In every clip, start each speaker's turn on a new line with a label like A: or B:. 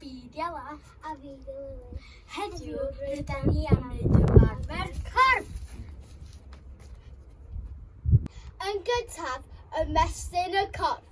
A: Fi 'di Ela.
B: A fi 'di Lily.
A: Heddiw rydan ni am wneud ymarfer corff.
B: Yn gyntaf, ymestyn y corff.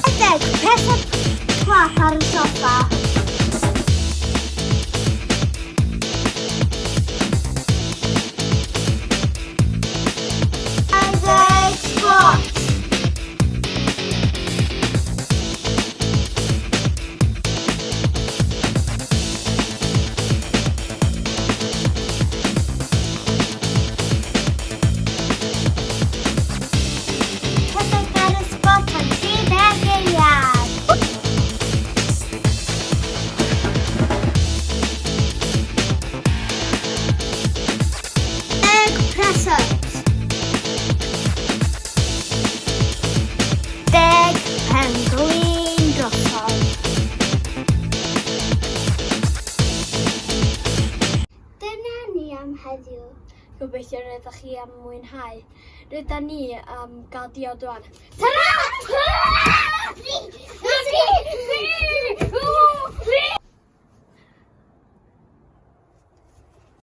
B: Rhedeg, press y clap ar y soffa. Rhedeg, squat. Rhedeg ar y sbot am 30 eiliad. Deg press-ups. Deg pen-glin drosodd. Dyna ni am heddiw.
A: Gobeithio rydych chi am mwynhau. Rydan ni am gael diod rwan. Ta-ra!